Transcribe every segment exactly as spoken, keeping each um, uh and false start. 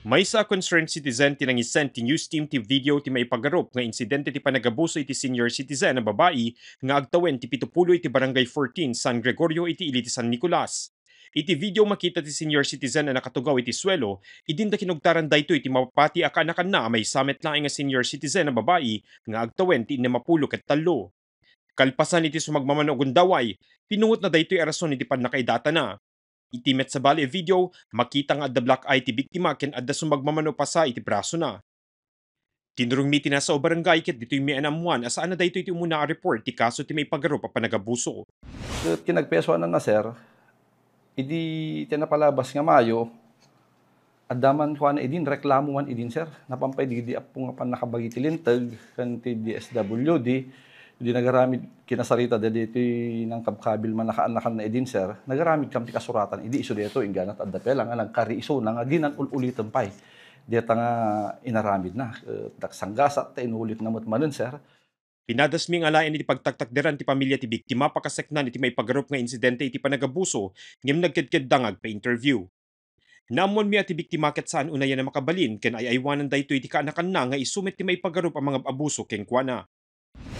Maysa a concerned citizen ti nangisend ti news team ti video ti maipagarup nga insidente ti panagabuso iti senior citizen a babai nga agtawen ti pito pulo iti Barangay fourteen San Gregorio iti ili ti San Nicolas. Iti video, makita ti senior citizen a nakatugaw iti suelo, idinda kinugtaran daytoy ti mapapati a kaanakanna a maysa met laeng nga senior citizen a babai nga agtawen ti innem a pulo ket tallo. Kalpasan iti sumagmamano a gundaway, pinungotna daytoy a rason iti pannakaidatana. Iti met sabali a video, makita nga adda black eye ti biktima ken adda sumagmamano a pasa iti brasona. Tinurongmi ti nasao a barangay ket ditoymi naammuan a saan a daytoy ti umuna a report ti kaso ti maipagarup a panagabuso. Ket kinagpesuananna, sir, idi ti napalabas nga Mayo, adda man kuana idin, reklamo man idin, sir. Napan pay didi appo nga pannakabagi ti linteg ken ti D S W D, idi nagaramid kinasarita daytoy nangkabkabil man a kaanakanna idin, sir. Nagaramid kam ti kasuratan idi isu daytoy, inggana ta adda pay la nga nagkariisuna nga dinan ul-uliten pay dayta nga inaramidna. Eh, daksanggasat ta inulitna met manen, sir. Pinadasmi nga alaen iti pagtaktakderan ti pamilia ti biktima pakaseknan iti maipagarup nga insidente iti panagabuso, ngem nagkedkedda nga agpa-interview. Naammuanmi a ti biktima ket saan unayen a makabalin ken ay-aywanan daytoy ti kaanakanna nga isu met ti maipagarup a mangab-abuso kenkuana.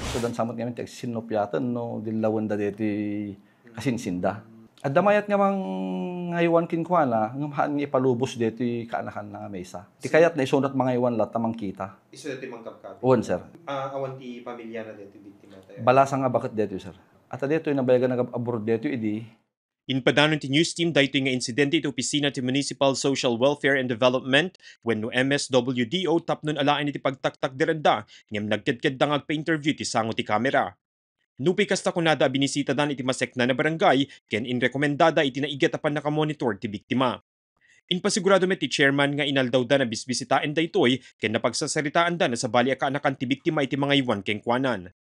Isudan sa met ngamin ti agsinnupiaten no dillawenda daytoy kasinsinda. Adda mayat nga mangaywan kenkuana ngem haan nga ipalubos daytoy kaanakanna nga maysa. Ti kayatna isunat mangaywan latta mangkita. Isu daytoy mangkabkabil? Wen, sir. Ah, awan ti pamiliana daytoy biktima tayo? Balasang a baket daytoy, sir. Ata daytoy nabayagan nagab-abroad daytoy idi. Impadanon ti news team daytoy nga insidente iti opisina ti Municipal Social Welfare and Development wenno M S W D O tapno alaen iti pagtaktakderanda ngem nagkedkedda nga agpa-interview ti sango ti kamera. Nupay kasta, kunada a binisitadan iti maseknan a barangay ken inrekomendada iti naiget a pannakamonitor ti biktima. Impasigurado met ti chairman nga inaldawda a bisbisitaen daytoy ken napagsasaritaanda a sabali a kaanakan ti biktima iti mangaywan kenkuanan.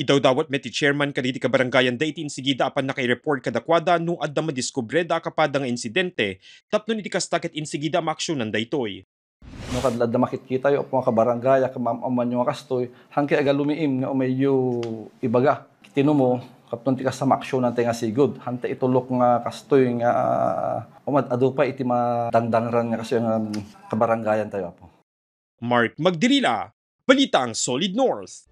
Idawdawat met ti chairman kadagiti kabarangayanda iti insigida a pannakaireport kadakuada no adda madiskubreda a kapada nga insidente tapno iti kasta ket insigida a maaksionan daytoy. No, kad-, adda makitkitayo, apo nga kabarangay, a kamaam-amanyo nga kastoy, hankay agalumiim nga umayyo ibaga. Tinumo, tapno ti kasta maaksionan tayo nga sigud. Hanta itulok nga kastoy nga, ah, umad-adu pay iti madangdangran nga kastoy nga kabarangayan tayo, apo. Mark Magdirila, Balitang Solid North.